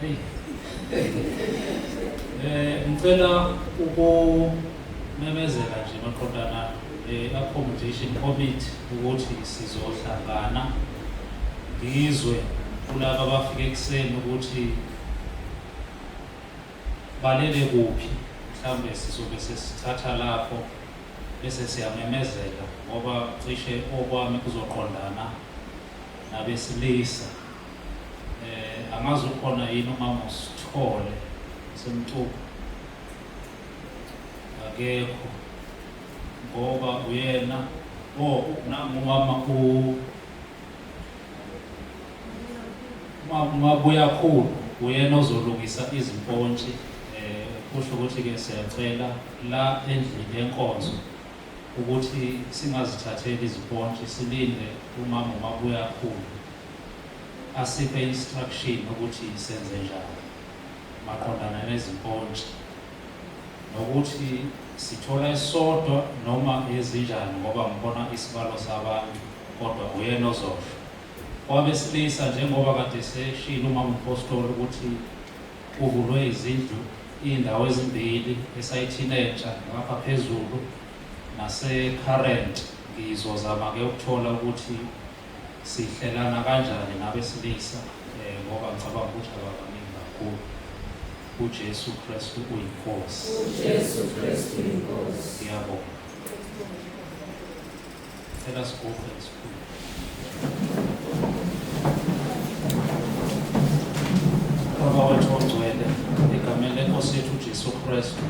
Hey. Ngicela ukumemezela nje maqondana accommodation committee ukuthi sizohlangana, ngizwe kulaba abafike ekuseni ukuthi balele kuphi, mhlambe sizobe sesithatha lapho bese siyamemezela ngoba cishe okwami kuzoqondana nabesilisa. Angazi ukhona yini umama uSithole semtuku? Akekho, ngoba uyena oh nangu umama u Mabuyakhulu uyena ozolungisa izimpontshi. Kusho ukuthi ke siyacela la endlini yenkonzo ukuthi singazithatheli izimpontshi, silinde umama uMabuyakhulu asiphe instruction ukuthi senze njani maqondana nezimpontshi, nokuthi sithola esisodwa noma ezinjani, ngoba ngibona isibalo sabantu, kodwa uyena ozosho. Kwabesilisa, njengoba kade seshilo umama umpostoli ukuthi kuvulwe izindlu iy'ndawo ezimbili esayithini entsha ngapha phezulu nase-current, ngizozama-ke ukuthola ukuthi sihlelana kanjani nabesilisa, ngoba ngicabanga ukuthi ababaningi kakhulu. UJesu Kristu uyiNkosi. UJesu Kristu uyiNkosi. Ngiyabonga. Cela siguqe sikhulu. Baba wethu ongcwele, egameni lenkosi yethu uJesu Kristu,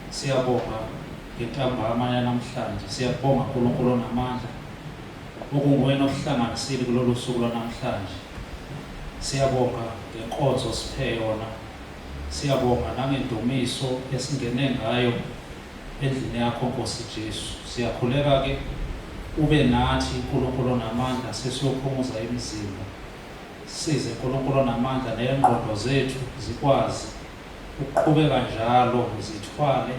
siyabonga ngentambama yanamhlanje. Siyabonga uNkulunkulu onamandla, okunguwena ohlanganisile kulolu suku lwanamhlanje. Siyabonga ngenkonzo osiphe yona. Siyabonga nangendumiso esingene ngayo endlini yakho Nkosi Jesu. Siyakhuleka ke ube nathi Nkulunkulu onamandla sesiyophumuza imizimba. Size Nkulunkulu onamandla nengqondo zethu zikwazi ukuqhubeka njalo zithwale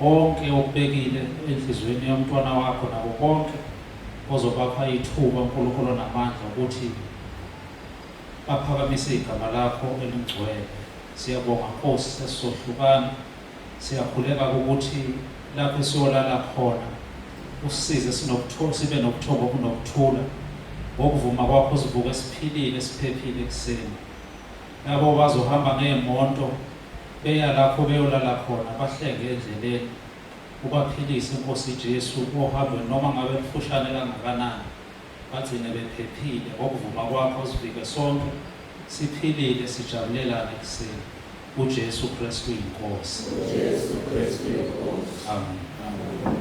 konke okubekile enhliziyweni yomntwana wakho nabo bonke ozobapha ithuba Nkulunkulu onamandla ukuthi baphakamise igama lakho elingcwele. Siyabonga Nkosi, sesizohlukana. Siyakhuleka ukuthi lapho esiyolala khona usisize sinokuthola sibe nobuthongo obunokuthula ngokuvuma kwakho sivuke siphilile siphephile ekuseni. Labo bazohamba ngey'moto beya lapho beyolala khona bahlenge endleleni, ubaphilise Nkosi Jesu ohambweni noma ngabe lufushane kangakanani, bagcine bephephile ngokuvuma kwakho sivike sonke siphilile sijabulelane ekuseni. UJesu Kristu iNkosi. UJesu Kristu iNkosi. Amen. Amen.